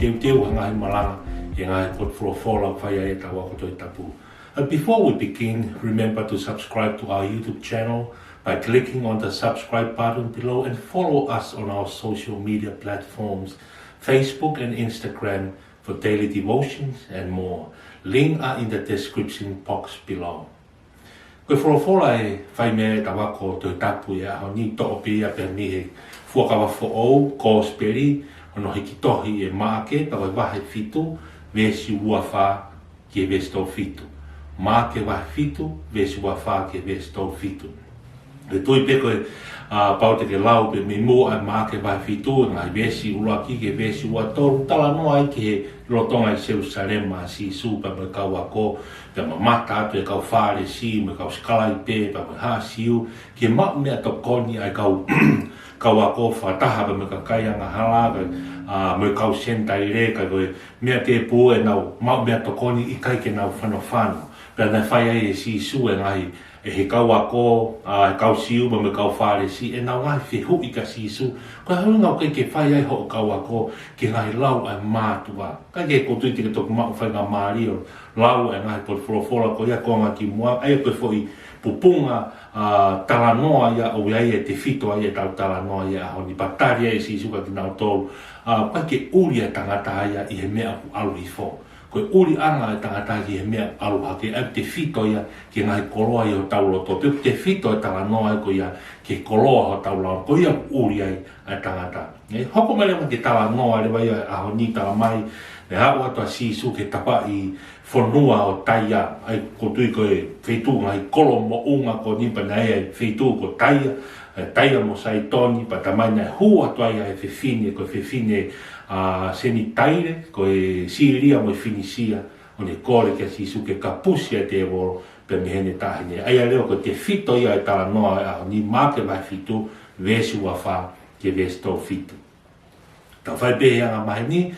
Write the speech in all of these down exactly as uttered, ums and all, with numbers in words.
teuteu ha ngaahi malanga ʻi he ngaahi potu folofola ʻoku fai ai ʻetau ako Tohi Tapu. But before we begin, remember to subscribe to our YouTube channel by clicking on the subscribe button below and follow us on our social media platforms, Facebook and Instagram, for daily devotions and more. Link are in the description box below. Ko e folofola ʻe fai mei ai ʻetau ako Tohi Tapu ʻi he ʻaho ni, toʻo pē ia pea mei he Fuakava Foʻou, Kosipeli, hono hiki tohi ʻe Maʻake, pea ko e vahe fitu, veesi ua fā ki he veesi tolu fitu. Maʻake vahe fitu, veesi ua fā ki he veesi tolu fitu. ʻOku ou tui pē ko e, ʻa, pau te ke lau pē mei muʻa ʻa Maʻake vahe fitu, ngaahi veesi ʻuluaki ki he veesi ua tolu, talanoa ai ki he lolotonga ʻi Selusalema ʻa Sīsū pea mo e kau ako, pea mamata atu e kau Fālesi, mo e kau sikalaipe, pea mo e haʻa Siu, ki he maʻu meʻatokoni ʻa e kau, kau ako fakataha pea mo e kakai angahala, ka, ʻa, mo e kau Senitaile, ka ko e meʻa tēpū ʻenau maʻu meʻatokoni ʻikai ke nau fanofano. Pea naʻe fai ai ʻe Sīsū e ngaahi, ʻe he kau ako, ʻa, kau Siu, pea mo e kau Fālesi, ʻenau ngaahi fehuʻi kia Sīsū, ko e hā e ʻuhinga ʻoku ʻikai ke fai ai hoʻo kau ako ki he ngaahi lau ʻa e mātuʻa. Kae kehe ʻoku ou tui te ke toki maʻu faingamālie ʻo lau e ngaahi potu folofola ko ia ko e konga kimuʻa, ʻa ia ko e foʻi pupunga, ʻa, talanoa ia ʻoku ʻi ai e tefito ai ʻetau talanoa ʻi he ʻaho ni, pea tali ai ʻe Sīsū kia kinautolu, ʻa, ʻoku ʻikai ke ʻuli ʻa e tangata ia ʻi he meʻa ʻoku ʻalu hifo. Ko e ʻuliʻanga ʻa e tangata ki he meʻa ʻalu hake, ʻa e tefito ia ki he ngaahi koloa ʻi hotau loto. Pea ʻoku tefito e talanoa ia ko ia ki he koloa hotau lao. Ko ia ʻoku ʻuli ai ʻa e tangata. ʻE, hoko mai leva ki he talanoa leva ia ʻaho ni, talamai, naʻe haʻu atu ʻa Sīsū ki he tafaʻi fonua ʻo Taia. ʻA ia ʻoku ou tui ko e feituʻu ngaahi kolo moʻunga ko eni pea naʻe ʻi ai e feituʻu ko Taia, ʻa Taia mo Saitoni, pea talamai naʻe hū atu ai ʻa e fefine, ko e fefine, ʻa, Senitaile, ko e Sīlia mo e Finisia, ʻo ne kole kia Sīsū ke kapusi ʻa e tēvolo pea mei heʻene taʻahine. ʻA ia leva ko e tefito ia e talanoa ʻo e ʻaho ni, Maʻake vahe fitu, veesi ua fā ki he veesi tolu fitu. Tau fai pē he anga maheni,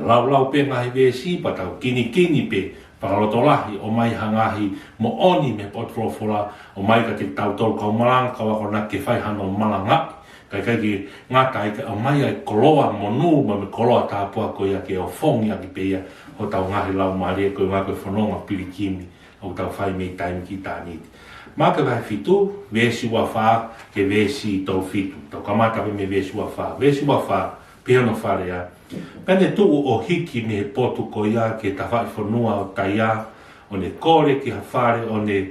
laulau pē ngaahi veesi, pea tau kinikini pē, fakalotolahi, ʻomai ha ngaahi moʻoni mei he potu folofola, ʻomai kiate kitautolu kau malanga, kau akonaki ke fai hano malangaʻi. Kae ʻikai ke ngata ai, kae ʻomai ʻa e koloa monū, mo e koloa tāpuaki ko ia ke ofongi ʻaki pē ia hotau ngaahi laumālie, ko e ʻuhinga ko e fononga pilikimi ʻoku tau fai mei taimi ki ʻitāniti. Maʻake vahe fitu, veesi ua fā ki he veesi tolu fitu. Tau kamata pē mei he veesi ua fā. Veesi ua fā, pehē hono fakalea: Pea ne tuʻu ʻo hiki mei he potu ko ia ki he tafaʻi fonua ʻo Taia, ʻo ne kole ki ha fale ʻo ne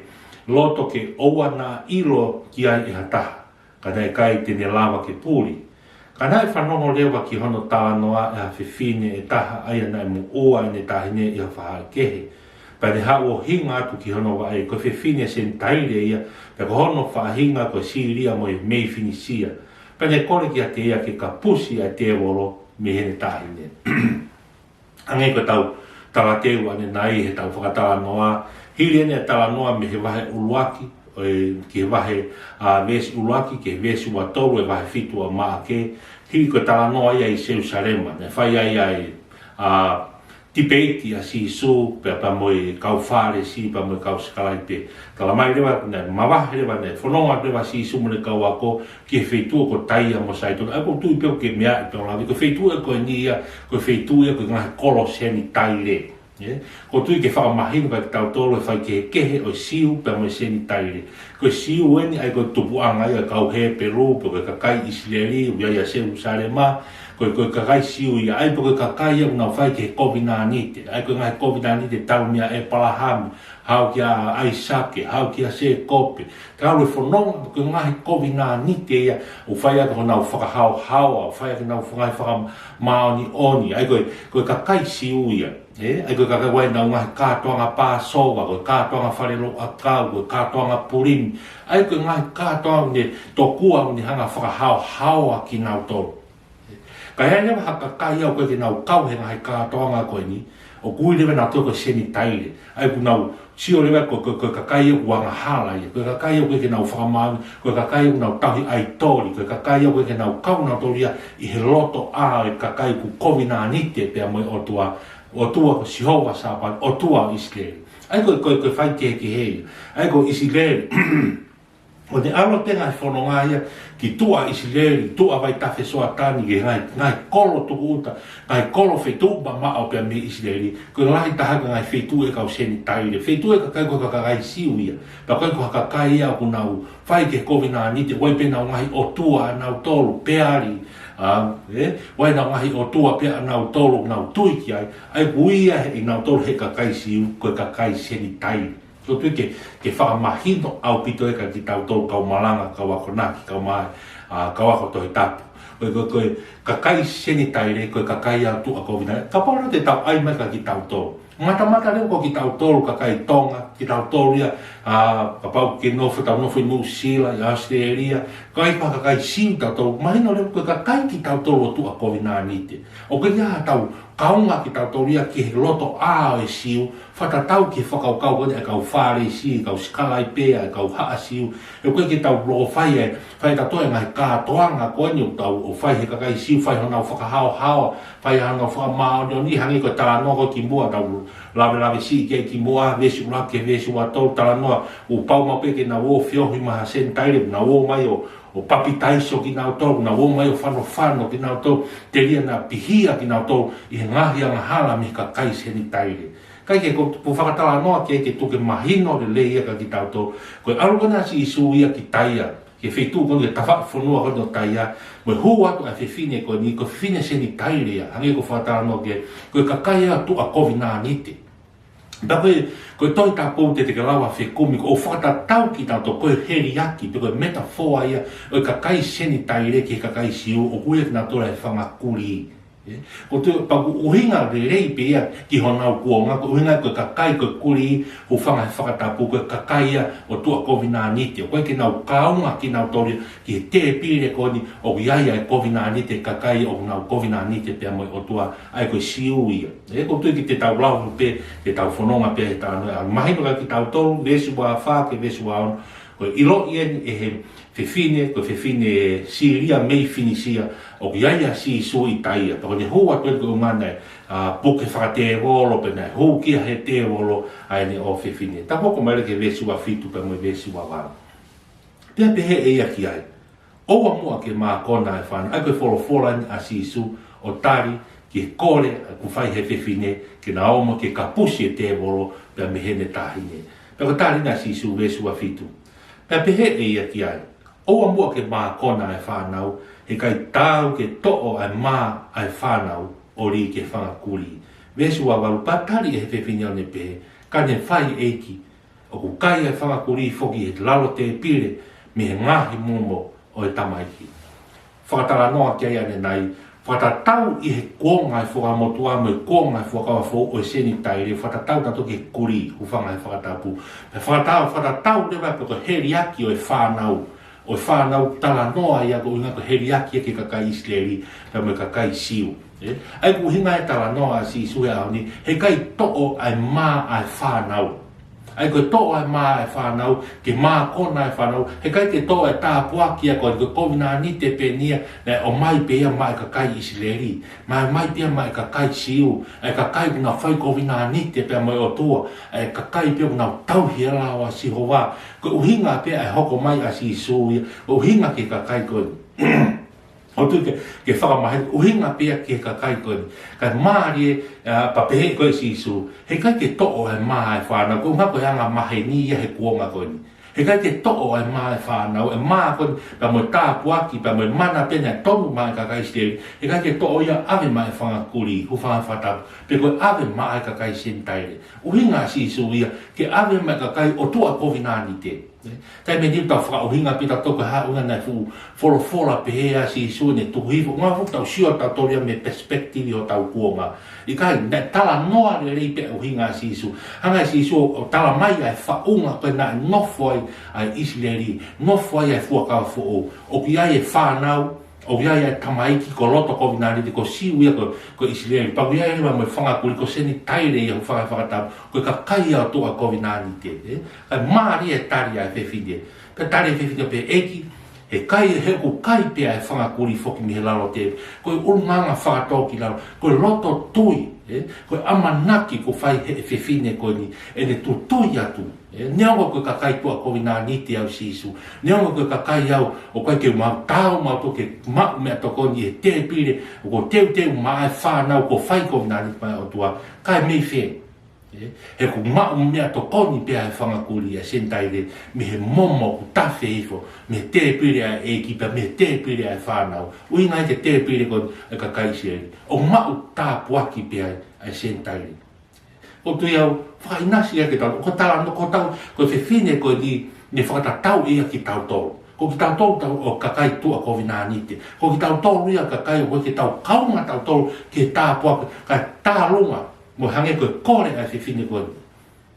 loto ke ʻoua naʻa ʻilo ki ai ʻe ha taha, ka naʻe ʻikai te ne lava ke puli. Ka naʻe fanongo leva ki hono talanoa ʻe ha fefine ʻe taha, ʻa ia naʻe moʻua ʻene taʻahine ʻi ha faʻahi kehe. Pea ne haʻu ʻo hinga atu ki hono vaʻe, ko e fefine Senitaile ia, pea ko hono faʻahinga ko e Sīlia mo e mei Finisia. Pea ne kole kiate ia ke kapusi ʻa e tēvolo mei heʻene taʻahine. Hangē ko ʻetau talateu ʻanenai heʻetau fakatalanoa, hili ʻene talanoa mei he vahe ʻuluaki, ʻo e, ki he vahe, ʻa, veesi ʻuluaki, ki he veesi ua tolu ʻo e vahe fitu ʻa Maʻake, hili ko e talanoa ia ʻi Selusalema, naʻe fai ai ʻa e, ʻa, tipeiti ʻa Sīsū, pea, pea mo e kau Fālesi, pea mo e kau sikalaipe. Talamai leva, naʻe mavahe leva, naʻe fononga leva Sīsū mo ʻene kau ako, ki he feituʻu ko Taia mo Saitoni. ʻA ia ʻoku ou tui pē ʻoku ke meaʻi pē ʻo lave, ko e feituʻu ia ko eni ia, ko e feituʻu ia ko e ngaahi kolo Senitaile. ʻE, ʻoku ou tui ke fakamahino kiate kitautolu e faikehekehe ʻo e Siu pea mo e Senitaile. Ko e Siu eni, ʻa ia ko e tupuʻanga ia ʻo e kau Hepelū, pe ko e kakai ʻIsileli, ʻoku ʻi ai ʻa Selusalema, ko e, ko e kakai Siu ia, ʻa ia pe ko e kakai ia ʻoku nau fai ki he kovinānite, ʻa ia ko e ngaahi kovinānite talu meia ʻĒpalahame, haʻu kia ʻAisake, haʻu kia Sēkope. Talu e fononga, ko e ngaahi kovinānite ia, ʻoku fai ʻaki honau fakahaohaoa, ʻoku fai ʻaki honau ngaahi fakamāʻoniʻoni, ʻa ia ko e, ko e kakai Siu ia, ʻe, ʻa ia ko e kakai ʻoku ʻi ai ʻenau ngaahi kātoanga Pāsova, ko e kātoanga fale louʻakau, ko e kātoanga Pulimi, ʻa ia ko e ngaahi kātoanga ʻoku ne tokua ʻoku ne hanga fakahaohaoa kinautolu. Ka ʻi ai leva ha kakai ia ʻoku ʻikai ke nau kau he ngaahi kātoanga ko eni, ʻoku ui leva nautolu ko e Senitaile. ʻA ia ʻoku nau sio leva ko, ko, ko e kakai ia ʻoku angahala ia, ko e kakai ia ʻoku ʻikai ke nau fakamāʻoniʻoni, ko e kakai ia ʻoku nau tauhi ʻaitoli, ko e kakai ia ʻoku ʻikai ke nau kau nautolu ia ʻi he lotoʻā ʻo e kakai ʻoku kovinānite pea mo e ʻOtua, ʻOtua ko Sihova Sāpaoti, ʻOtua ʻo ʻIsileli. ʻA ia ko e, ko e, ko e faikehekehe ia. ʻA ia ko ʻIsileli. Ko e ʻalu atu e ngaahi fononga ia ki tuʻa ʻIsileli, tuʻa vaitafe Soatani, ki he ngaahi, ngaahi kolo tukuʻuta, ngaahi kolo feituʻu mamaʻo pea mei ʻIsileli. Ko e lahi taha e ngaahi feituʻu e kau Senitaile, feituʻu e kakai ko e kakai Siu ia. Pea ko e ko e kakai ia ʻoku nau fai ki he kovinānite, ʻoku ʻi ai pē ʻenau ngaahi ʻotua ʻanautolu, Peali, ʻa ē, ʻoku ʻi ai ʻenau ngaahi ʻotua pē ʻanautolu ʻoku nau tui ki ai, ʻa ia ʻoku ui ia ʻe kinautolu he kakai Siu ko e kakai Senitaile. Ko e tuʻu ke, ke fakamahino ʻaupito ia kia kitautolu kau malanga, kau akonaki, kau mai, ʻa, kau ako Tohi Tapu. Ko e, ko e, ko e kakai Senitaile, ko e kakai ia ʻo tuʻa kovinānite. Kapau leva te tau ʻai mai kia kitautolu. Matamata leva ko kitautolu kakai Tonga, kitautolu ia, ʻa, kapau ke nofo, tau nofo ʻi Nuʻusila, ʻi ʻAositelēlia, ko e kakai Siu kitautolu, mahino leva ko e kakai kitautolu ʻo tuʻa kovinānite. ʻOku ʻikai ke tau kaunga kitautolu ia ki he loto ʻā ʻo e Siu, fakatatau ki he fakakaukau ko eni ʻa e kau Fālesi, kau Sikalaipe, ʻa e kau Haʻa Siu. ʻOku ʻikai ke tau loko fai e, fai ʻe tautolu e ngaahi kātoanga ko eni ʻoku tau, ʻoku fai he kakai Siu, fai honau fakahaohaoa, fai honau fakamāʻoniʻoni, hangē ko e talanoa ko ē kimuʻa tau lavelave siʻi ki ai kimuʻa, veesi ʻuluaki ki he veesi ua tolu, talanoa, ʻoku pau maʻu pē ke nau ō ʻo feohi mo ha Senitaile, nau ō mai ʻo ʻo papitaiso kinautolu, nau ō mai ʻo fanofano kinautolu, telia naʻa pihia kinautolu ʻi he ngaahi angahala mei he kakai Senitaile. Kae kehe, ko, ko e fakatalanoa ke, ke tuku ke mahino lelei ia kia kitautolu. Ko e ʻalu ko ena ʻa Sīsū ia ki Taia, ki he feituʻu ko eni, tafaʻaki fonua ko eni ʻo Taia, mo e hū atu ʻa e fefine ko eni, ko e fefine Senitaile ia, hangē ko e fakatalanoa ke, ko e kakai ia ʻo tuʻa kovinānite. Pea ko e, ko e Tohi Tapu te te ke lava fekumi, ʻoku fakatatau kinautolu, ko e heliaki, pe ko e metafoa ia ʻo e kakai Senitaile ki he kakai Siu, ʻoku ui ʻe kinautolu e fanga kulī. ʻE, ko e tuʻu, pea ʻoku ʻuhinga lelei pē ia ki honau kuonga, ko e ʻuhinga ko e kakai ko e kulī, hūfanga he fakatapu, ko e kakai ia ʻo tuʻa kovinānite, ʻoku ʻikai ke nau kaunga kinautolu ia ki he tēpile ko eni ʻoku ʻi ai ʻa e kovinānite, kakai ʻoku nau kovinānite pea mo e ʻOtua, ʻa ia ko e Siu ia. ʻE, ko e tuʻu ke te tau lau pē, te tau fononga pē he talanoa. ʻA, mahino kia kitautolu, veesi ua fā ki he veesi ua ono, ko e ʻiloʻi eni ʻe he fefine, ko e fefine Sīlia mei Finisia, ʻoku ʻi ai ʻa Sīsū ʻi Taia. Pea ko ʻene hū atu eni ko e ʻuhinga naʻe, ʻa, puke fakatēvolo, pe naʻe hūkia he tēvolo ʻa ʻene ʻofefine. Tau hoko mai leva ki he veesi ua fitu pea mo e veesi ua valu. Pea pehē ʻe ia ki ai, ʻOua muʻa ke mākona ʻa e fānau. ʻA ia ko e folofola eni ʻa Sīsū ʻo tali ki he kole ʻoku fai ʻe he fefine ke na ō mo ke kapusi e tēvolo pea mei heʻene taʻahine. Pea ko e tali eni ʻa Sīsū, veesi ua fitu. Pea pehē ʻe ia ki ai, ʻOua muʻa ke mākona ʻa e fānau, he ʻikai taau ke toʻo ʻa e mā ʻa e fānau ʻo lī ki he fanga kulī. Veesi ua valu, pea tali ʻe he fefine ʻo ne pehē, Ka ne fai, ʻEiki, ʻoku kai ʻa e fanga kulī foki he lalo tēpile mei he ngaahi momo ʻo e tamaiki. Fakatalanoa ki ai ʻanenai, fakatatau ʻi he kuonga ʻo e Fuakava Motuʻa mo e kuonga ʻo e Fuakava Foʻou ʻo e Senitaile, fakatatau nautolu ki he kulī, hūfanga he fakatapu. Pea fakatatau, fakatatau leva pē ko e heliaki ʻo e fānau, ʻo e fānau talanoa ia ko e ʻuhinga ko e heliaki ia ki he kakai ʻIsileli, pea mo e kakai Siu. ʻE, ʻa ia ko e ʻuhinga e talanoa ʻa Sīsū he ʻaho ni, he ʻikai toʻo ʻa e mā ʻa e fānau. ʻA ia ko e toʻo ʻa e mā ʻa e fānau, ke mākona ʻa e fānau, he ʻikai ke toʻo ʻa e tāpuaki ia ko e, ko e kovinānite pē eni ia, naʻe ʻomai pē ia maʻa e kakai ʻIsileli, maʻa, ʻomai pē ia maʻa e kakai Siu, ʻa e kakai ʻoku nau fai kovinānite pea mo e ʻOtua, ʻa e kakai pē ʻoku nau tauhi e lao ʻa Sihova. Ko e ʻuhinga pē ʻa e hoko mai ʻa Sīsū ia, ko e ʻuhinga ki he kakai ko eni. ʻO tuʻu ke, ke fakamahino ʻuhinga pē ia ki he kakai ko eni. Kae mālie, ʻa, pea pehē ko ē ʻe Sīsū, he ʻikai ke toʻo ʻa e mā ʻa e fānau, ko e ʻuhinga ko e anga maheni ia he kuonga ko eni. He ʻikai ke toʻo ʻa e mā ʻa e fānau, ʻa e mā ko eni, pea mo e tāpuaki, pea mo e mana pē naʻe tonu maʻa e kakai ʻIsileli, he ʻikai ke toʻo ia ʻave maʻa e fanga kulī, hūfanga he fakatapu, pe ko e ʻave maʻa e kakai Senitaile. ʻUhinga ʻa Sīsū ia, ke ʻave maʻa e kakai ʻo tuʻa kovinānite. Taimi ni tau fakaʻuhinga pē tautolu ko e hā e ʻuhinga naʻe fuʻu folofola pehē ʻa Sīsū ʻi heʻene tuku hifo. Ngā fuʻu tau sio tautolu ia mei he perspective ʻo hotau kuonga. ʻIkai, naʻe talanoa lelei pē ʻuhinga ʻa Sīsū. Hanga ʻe Sīsū ʻo tala mai ʻa e faʻunga ko ē naʻe nofo ai ʻa ʻIsileli, nofo ai ʻa e Fuakava Foʻou. ʻOku ʻi ai e fānau, ʻoku ʻi ai e tamaiki ko e loto kovinānite, ko Siu ia ko, ko ʻIsileli. Pea ʻoku ʻi ai leva mo e fanga kulī ko Senitaile ia, hūfanga he fakatapu, ko e kakai ia ʻo tuʻa kovinānite, ē? Kae mālie e tali ʻa e fefine. Pea tali e fefine pē, ʻEiki, He kai, he ʻoku kai pē ʻa e fanga kulī foki mei he lalo tēpile. Ko e ʻulungaanga fakatōkilalo, ko e loto tui, ē? Ko e ʻamanaki kuo fai ʻe he fefine ko eni, ʻene tutui atu. Ē, neongo ko e kakai tuʻa kovinānite au Sīsū. Neongo ko e kakai au, ʻoku ʻikai ke mau taau mautolu ke maʻu meʻatokoni he tēpile, ʻoku teuteu maʻa e fānau kuo fai kovinānite maʻa e ʻOtua. Kae mei fē? Ē, he ʻoku maʻu meʻatokoni pē ʻa e fanga kulī ʻa e Senitaile, mei he momo ʻoku tafe hifo, mei he tēpile ʻa e ʻEiki pea mei he tēpile ʻa e fānau. ʻUhinga ʻi he tēpile ko ē ʻa e kakai ʻIsileli. ʻOku maʻu tāpuaki pē ai ʻa e Senitaile. ʻOku ou tui au, fakaʻinasi ia ke tau, ko e talanoa, ko ʻetau, ko e fefine ko eni, ne fakatatau ia kitautolu. Ko kitautolu tau ʻo e kakai tuʻa kovinānite. Ko kitautolu ia kakai ʻoku ʻikai ke tau kaunga tautolu ki he tāpuaki, kae tālunga mo hangē ko e kole ʻa e fefine ko eni.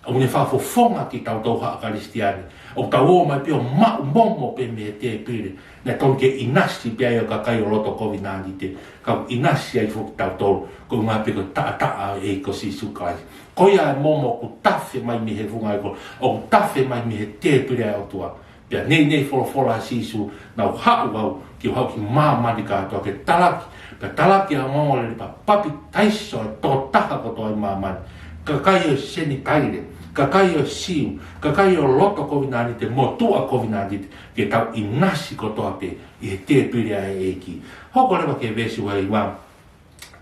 ʻOku ne fakafofonga kitautolu haʻa Kalisitiane. ʻOku tau ō mai pē ʻo maʻu momo pē mei he tēpile. Naʻe tonu ke ʻinasi pē ai ʻa e kakai ʻo loto kovinānite. Ka ʻoku ʻinasi ai foki kitautolu. Ko e ʻuhinga pē ko e taʻataʻa ʻo e ʻEiki ko Sīsū Kalaisi. Ko ia e momo ʻoku tafe mai mei he funga ʻo e kolo. ʻOku tafe mai mei he tēpile ʻa e ʻOtua. Pea neʻineʻi folofola ʻa Sīsū, naʻa ku haʻu au ke u haʻu ki māmani kātoa ke talaki, pea talaki ʻa e ongoongolelei pea papitaiso ʻa e tokotaha kotoa ʻi māmani. Kakai ʻo e Senitaile, kakai ʻo e Siu, kakai ʻo loto kovinānite, mo tuʻa kovinānite, ke tau ʻinasi kotoa pē ʻi he tēpile ʻa e ʻEiki. Hoko leva ki he veesi uahiva,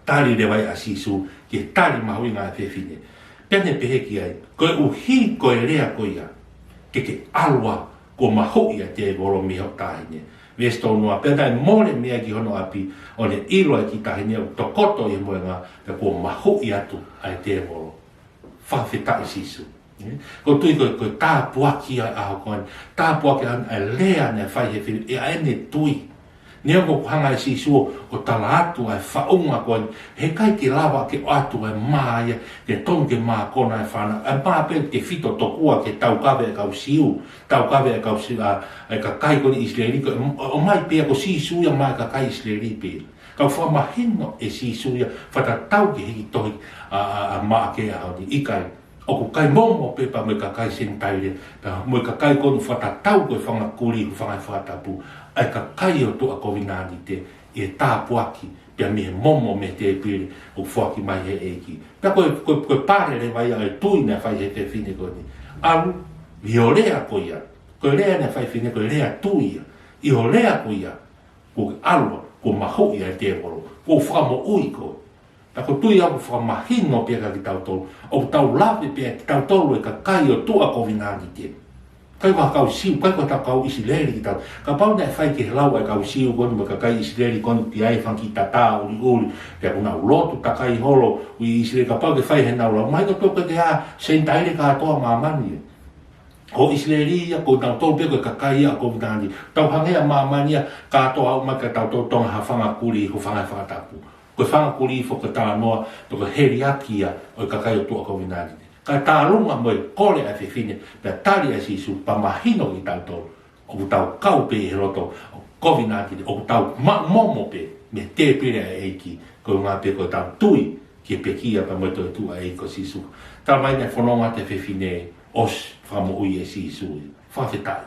tali leva ia ʻa Sīsū ki he tali mahuʻinga ʻa e fefine. Pea ne pehē ki ai, koeʻuhi ko e lea ko ia, ke ke ʻalu ā, kuo mahuʻi ʻa e tēvolo mei hoʻo taʻahine. Veesi tolu noa, pea naʻe mole mei ai ki hono ʻapi, ʻo ne ʻilo ʻa e kiʻi taʻahine ʻoku tokoto ʻi he mohenga, pea kuo mahuʻi atu ʻa e tēvolo. Fakafetaʻi Sīsū. Ē? ʻOku ou tui ko e, ko e tāpuaki ʻa e ʻaho ko eni. Tāpuaki ʻa e, ʻa e lea naʻe fai ʻe he fefine, ʻa ʻene tui. Neongo ʻoku hanga ʻe Sīsū ʻo tala atu ʻa e faʻunga ko eni, heʻikai ke lava ke ʻoatu ʻa e mā ia, ke tonu ke mākona ʻa e fānau, ʻa e mā pē tefito tokua ki he taukave ʻa e kau Siu, taukave ʻa e kau Siu, ʻa, ʻa e kakai ko eni ʻIsileli, ko e, ʻomai pē ia ko Sīsū ia maʻa e kakai ʻIsileli pē. Ka ʻoku fakamahino ʻe Sīsū ia, fakatatau ki he hiki tohi ʻa, ʻa, ʻa Maʻake ʻaho ni, ʻikai. ʻOku kai momo pē pea mo e kakai Senitaile, pea mo e kakai ko eni ʻoku fakatatau ko e fanga kulī, ko e fanga fakatapu, ʻa e kakai ʻo tuʻa kovinānite, ʻi he tāpuaki, pea mei he momo mei he tēpile ʻoku foaki mai ʻe he ʻEiki. Pea ko e, ko e, ko e pale leva ia ʻo e tui naʻe fai ʻe he fefine ko eni. ʻAlu, ʻi hoʻo lea ko ia. Ko e lea naʻe fai ʻe he fefine ko e lea tui ia. ʻI hoʻo lea ko ia, kuo ke ʻalu ā, kuo mahuʻi ʻa e tēvolo, kuo fakamoʻui koe. Pea ʻoku ou tui au ʻoku fakamahino pē ia kiate kitautolu, ʻoku tau lave pē kitautolu ʻa e kakai ʻo tuʻa kovinānite. ʻIkai ko ha kau Siu, ʻikai ko ha kau ʻIsileli kitautolu. Kapau naʻe fai ki he lau ʻa e kau Siu ko eni mo e kakai ʻIsileli ko eni, ʻoku ʻi ai e fanga kiʻi tatā ʻuliʻuli, pea ʻoku nau lotu takai holo ʻi ʻIsileli, kapau ke fai heʻenau lau, mahino ʻoku ʻikai ke ʻi ai ha Senitaile kātoa ʻi māmani. Ko ʻIsileli ia, ko kinautolu pē ko e kakai ia ʻo e kovinānite. Tau hangē ʻa māmani ia, kātoa ʻoku ʻomai kiate kitautolu, Tonga, ha fanga kulī, ko e fanga fakatapu. Ko e fanga kulī foki, ko e talanoa, pe ko e heliaki ia ʻo e kakai ʻo tuʻa kovinānite. Ka tālunga mo e kole ʻa e fefine, pea tali ʻe Sīsū, pea mahino kiate kitautolu, ʻoku tau kau pē ʻi he loto ʻo e kovinānite, ʻoku tau maʻu momo pē mei he tēpile ʻa e ʻEiki, ko e ʻuhinga pē ko ʻetau tui ki he pekia pea mo e toetuʻu ʻa e ʻEiki ko Sīsū. Talamai naʻe fononga atu e fefine, ʻosi fakamoʻui ʻe Sīsū ia. Fakafetaʻi.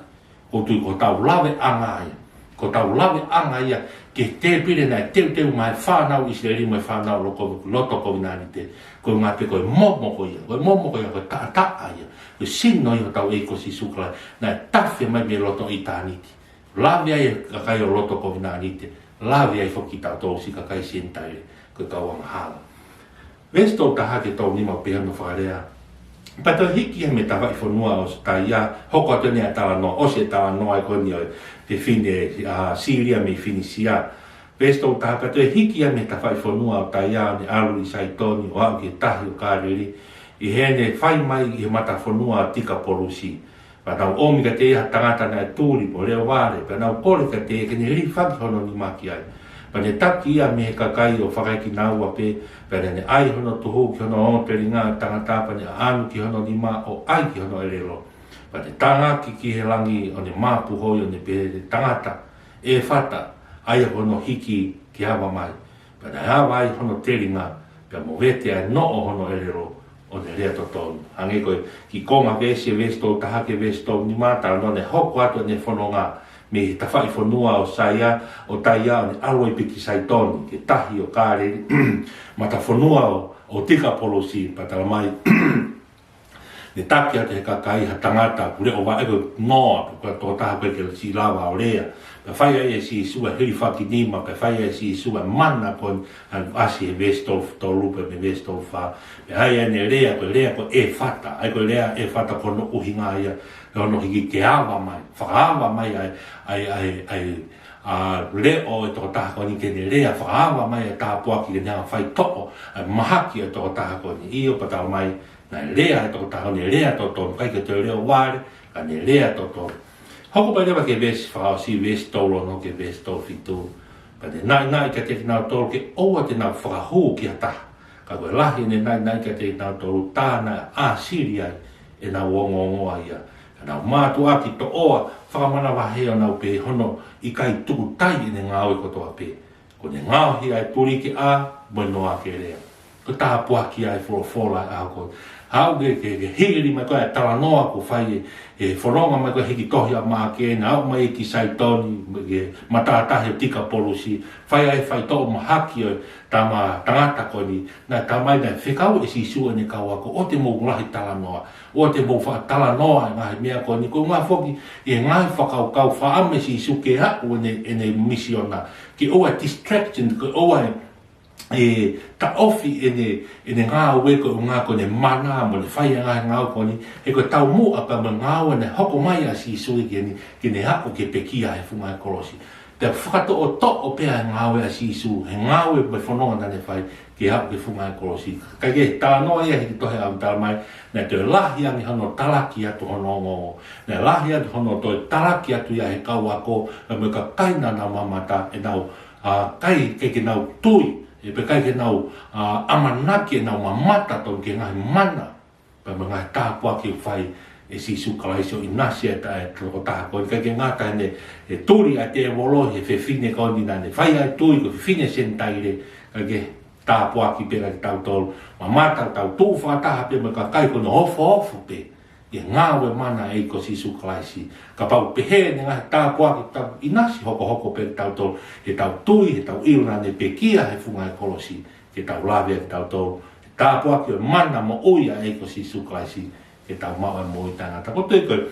ʻOku ou tui ko hotau laveʻanga ia. Ko hotau laveʻanga ia ki he tēpile naʻe teuteu maʻa e fānau ʻIsileli mo e fānau loto, loto kovinānite. Ko e ʻuhinga pē ko e momo ko ia. Ko e momo ko ia, ko e taʻataʻa ia. Ko e sino ia ʻo hotau ʻEiki ko Sīsū Kalaisi. Naʻe tafe mai mei loto ʻitāniti. Lave ai e kakai ʻo loto kovinānite. Lave ai foki kitautolu siʻi kakai Senitaile, ko e kau angahala. Veesi tolu taha ki he tolu nima ʻoku pehē hono fakalea. Pea toe hiki ia mei he tafaʻifonua ʻo Taia, hoko atu eni ʻa e talanoa, ʻosi e talanoa ko eni ʻo e fefine, ʻa, Sīlia mei Finisia. Veesi tolu taha, pea toe hiki ia mei he tafaʻifonua ʻo Taia, ʻo ne ʻalu ʻi Saitoni, ʻo aʻu ki he tahi ʻo Kāleli, ʻi heʻene fai mai ʻi he matafonua ʻo Tikapolusi. Pea nau ʻomi kiate ia ha tangata naʻe tuli mo leʻo vale, pea nau kole kiate ia ke ne hilifaki hono nima ki ai. Pea ne taki ia mei he kakai ʻo fakaekinaua pē, pea naʻa ne ʻai hono tuhu ki hono ongo telinga ʻo e tangata, pea ne ʻaʻanu ki hono nima ʻo ʻai ki hono ʻelelo. Pea ne tangaki ki he langi ʻo ne māpuhoi ʻo ne pehē, Tangata, ʻEfata, ʻa ia ko hono hiki ke ava mai. Pea naʻe ava ai hono telinga, pea movete ʻa e noʻo hono ʻelelo, ʻo ne lea totonu. Hangē ko e kiʻi konga veesi, veesi tolu taha ki he veesi tolu nima, talanoa naʻe hoko atu ʻene fononga mei he tafaʻifonua ʻo Saia, ʻo Taia, ʻo ne ʻalu ai pē ki Saitoni, ki he tahi ʻo Kāleli, matafonua ʻo, ʻo Tikapolusi, pea talamai ne taki atu he kakai ha tangata, ʻoku leʻo vaʻe ko Noa, pe ko e tokotaha ko ē ke siʻi lava ʻo lea. Pea fai ai ʻe Sīsū ʻa e hilifakinima, pea fai ai ʻe Sīsū ʻa e mana ko eni, ʻa ʻasi he veesi tolu, tolu pea mei he veesi tolu fā. Pea ʻai ʻene lea, ko e lea ko ʻEfata, ʻa ia ko e lea ʻEfata ko hono ʻuhinga ia, ʻa hono hiki ke ava mai, fakaava mai ʻa e, ʻa e, ʻa e, ʻa e, ʻa e leʻo ʻo e tokotaha ko eni ke ne lea, fakaava mai ʻa e tāpuaki ke ne hanga ʻo faitoʻo ʻa e mahaki ʻo e tokotaha ko eni. ʻIo, pea talamai naʻe lea ʻa e tokotaha ko eni, lea totonu, ʻikai ke toe leʻo vale, ka ne lea totonu. Hoko mai leva ki he veesi fakaʻosi, veesi tolu ono ki he veesi tolu fitu. Pea ne naʻinaʻi kiate kinautolu ke ʻoua te nau fakahū ki ha taha. Ka ko e lahi ʻene naʻinaʻi kiate kinautolu, tā naʻe ʻāsili ai ʻenau ongoongoa ia. Ka nau mātuʻaki toʻoa fakamanavahē ʻo nau pehē, hono ʻikai tukutai ʻene ngāue kotoa pē. Ko ʻene ngaohi ʻa e tuli ke ʻā, mo e noa ke lea. Ko e tāpuaki ia ʻa e folofola ʻa e ʻaho ko eni. Haʻu ke, ke, ke hili mai ko ē ʻa e talanoa kuo fai ʻe, ʻe fononga mai ko ē hiki tohi ʻa Maʻake, naʻe aʻu mai ki Saitoni, ki he matātahi ʻo Tikapolusi, fai ai e faitoʻo mahaki ʻo e tama tangata ko eni. Naʻe talamai naʻe fekau ʻe Sīsū ʻene kau ako, ʻoua te mou lahi talanoa, ʻoua te mou faʻa talanoa ʻa e ngaahi meʻa ko eni, ko e ʻuhinga foki ʻi he ngaahi fakakaukau faʻa ʻa Sīsū ke aʻu ʻene, ʻene misiona, ke ʻoua distraction, ke ʻoua ʻe, ʻe taʻofi ʻene, ʻene ngāue ko e ʻuhinga ko ʻene mana mo ʻene fai ʻa e ngaahi ngāue ko eni, he ko e taumuʻa pea mo e ngāue naʻe hoko mai ʻa Sīsū ki heni, ke ne aʻu ke pekia he funga ʻo e kolosi. Pea fakatoʻotoʻo pē ʻa e ngāue ʻa Sīsū he ngāue mo e fononga naʻa ne fai ke aʻu ki he funga ʻo e kolosi. Ka ko e talanoa ia hiki tohi ʻa ʻAlamā, naʻe toe lahi ange hono talaki atu hono ongoongo. Naʻe lahi ange hono toe talaki atu ia he kau ako, pea mo e kakai naʻa nau mamata, ʻenau, ʻa, ʻikai ke, ke nau tui, ʻe, pe ʻikai ke nau, ʻa, ʻamanaki, ʻenau mamata tonu ki he ngaahi mana pea mo e ngaahi tāpuaki ʻoku fai ʻe Sīsū Kalaisi ʻo ʻinasi ʻa e ta-, ʻa e tokotaha ko eni. ʻIkai ke ngata heʻene, ʻe tuli ʻa e tēvolo he fefine ko eni naʻa ne fai ʻa e tui, ko e fefine Senitaile, ʻikai ke tāpuaki pē ia kiate kitautolu. Mamata, tau tuʻu fakataha pē mo e kakai ko eni, ofoofo pē ʻi he ngāue mana ʻa e ʻEiki ko Sīsū Kalaisi. Kapau pehē ʻene ngaahi tāpuaki, tau ʻinasi hokohoko pē kitautolu, he tau tui, he tau ʻilo naʻa ne pekia he funga ʻo e kolosi, ke tau lave ʻa kitautolu he tāpuaki ʻo e mana moʻui ʻa e ʻEiki ko Sīsū Kalaisi, ke tau maʻu ʻa e moʻui taʻengata. Ko e tui ko e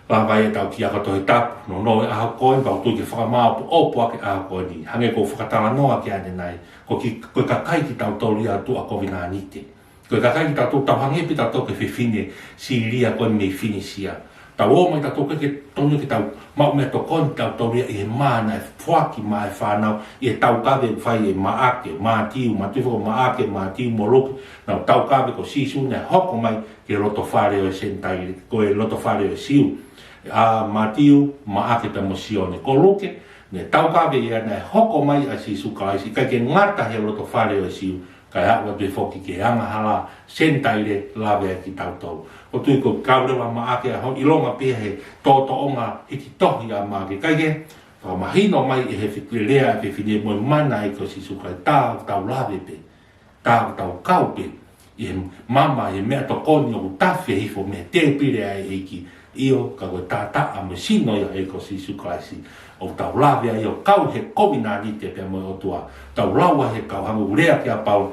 lava ia ʻetau kiʻi ako Tohi Tapu, nounou e ʻaho ko eni, pea ʻoku ou tui ke fakamāopoopo ʻaki e ʻaho ko eni. Hangē ko e fakatalanoa ki ai ʻanenai, ko e ki-, ko e kakai kitautolu ia ʻo e tuʻa kovinānite. Ko e kakai kitautolu, tau hangē pē kitautolu ko e fefine Sīlia ko eni mei Finisia. Tau ō mai kitautolu ʻikai ke tonu ke tau maʻu meʻatokoni kitautolu ia ʻi he mā naʻe foaki maʻa e fānau, ʻi he taukave ʻoku fai ʻe Maʻake, Mātiu, Mātiu foki, Maʻake, Mātiu mo Luke, ʻenau taukave ko Sīsū naʻe hoko mai ki he lotofale ʻo e Senitaile, ko e lotofale ʻo e Siu. ʻA Mātiu, Maʻake pea mo Sione. Ko Luke, ne taukave ia naʻe hoko mai ʻa Sīsū Kalaisi, ʻikai ke ngata he lotofale ʻo e Siu, kae aʻu atu foki ki he angahala Senitaile, lave ai kiate kitautolu. ʻOku ou tui ko e kau leva ʻa Maʻake ʻa hono ʻilonga pē he toʻotoʻonga hiki tohi ʻa Maʻake, ʻikai ke fakamahino mai ʻe he fefine, lea ʻa e fefine mo e mana ʻa e ʻEiki ko Sīsū Kalaisi, tā ʻoku tau lave pē, tā ʻoku tau kau pē ʻi he mama, ʻi he meʻatokoni ʻoku tafe hifo mei he tēpile ʻa e ʻEiki. ʻIo, ka ko e taʻataʻa mo e sino ia ʻo e ʻEiki ko Sīsū Kalaisi ʻoku tau lave ai ʻo kau he kovinānite pea mo e ʻOtua. Tau lau ʻa e kau hangē ko e lea kia Paula,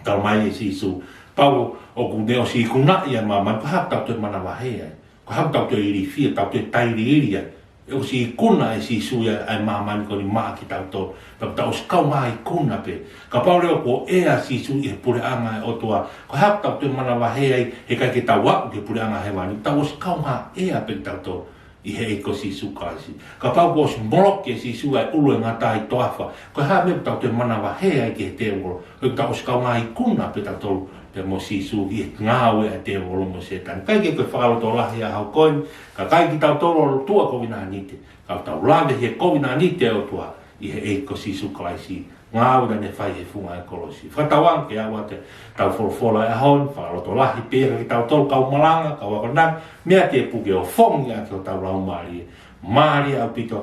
talamai ʻe Sīsū, Paula, ʻoku ne ʻosi ikunaʻi ʻa māmani, ko e hā ʻoku tau toe manavahē ai? Ko e hā ʻoku tau toe ilifia, tau toe tailiili ai? ʻE ʻosi ikuna ʻe Sīsū ia ʻa e māmani ko eni maʻa kitautolu, pea tau ʻosi kaungā ikuna pē. Kapau leva kuo ʻea ʻa Sīsū ʻi he puleʻanga ʻo e ʻOtua, ko e hā ʻoku tau toe manavahē ai, he ʻikai ke tau aʻu ki he puleʻanga hēvani, tau ʻosi kaungā ʻea pē kitautolu ʻi he ʻEiki ko Sīsū Kalaisi. Kapau kuo ʻosi moloki ʻe Sīsū ʻa e ʻulu ʻo e ngata ʻi he toafa, ko e hā e meʻa ʻoku tau toe manavahē ai ki he tēvolo? He ʻoku tau ʻosi kaungā ikuna pē kitautolu pea mo Sīsū ʻi he ngāue ʻa e tēvolo mo Sētane. ʻIkai ke ko e fakalotolahi ʻa e ʻaho ko eni, kakai kitautolu ʻo e tuʻa kovinānite, ka ʻoku tau lave he kovinānite ʻo e ʻOtua ʻi he ʻEiki ko Sīsū Kalaisi, ngāue naʻa ne fai he funga ʻo e kolosi. Fakatauange ke aʻu atu ʻetau folofola ʻo e ʻaho ni, fakalotolahi pē ia kiate kitautolu kau malanga, kau akonaki, meʻa ke puke ʻo fongi ʻaki hotau laumālie. Mālie ʻaupito,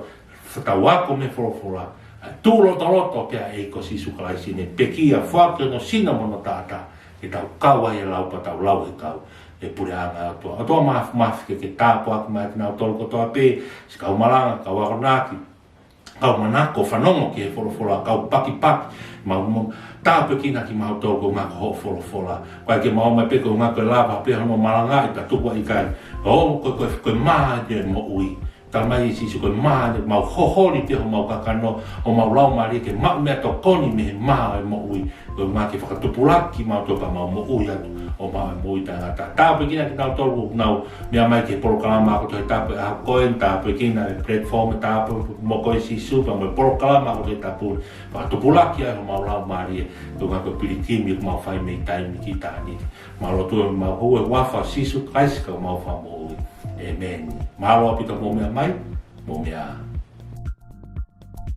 fakatauange mei he folofola, ʻa e tuʻu lotoloto pē ʻa e ʻEiki ko Sīsū Kalaisi, ne pekia, foaki hono sino mo hono taʻataʻa, ke tau kau ai ʻo lau pea tau lau he kau. he puleʻanga ʻo e ʻOtua. ʻOtua Māfimafi, ke ke tāpuaki mai kinautolu kotoa pē, siʻi kau malanga, kau akonaki, kau manako fanongo ki he folofola, kau pakipaki, mau, mau tāpuekina kimautolu koeʻuhi ko hoʻo folofola. Ko e ke mau mai pē koeʻuhi ko e lava pē hono malangaʻi pea tuku ʻikai. Ko, ko, ko, ko e mā ʻo e moʻui. Talamai ʻe Sīsū ko e mā, ʻoku mau hoholi pē homau kakano, homau laumālie ke maʻu meʻatokoni mei he mā ʻo e moʻui. Koeʻuhi ke fakatupulaki kimautolu pea mau moʻui atu, ʻo maʻu e moʻui taʻengata. Tāpuekina kinautolu ʻoku nau meʻa mai ki he polokalama ako Tohi Tapu ʻa ko ē, tāpuekina e platform, tāpuekina mo koe Sīsū, pea mo e polokalama ako Tohi Tapu, fakatupulaki ai homau laumālie, koeʻuhi ko e pilikimi ʻoku mau fai mei taimi ki ʻitāniti. Mau lotu ʻi he huafa ʻo Sīsū Kalaisi ko homau Fakamoʻui. ʻĒmeni. Mālō ʻaupito hoʻomou meʻa mai, mou meʻa ā.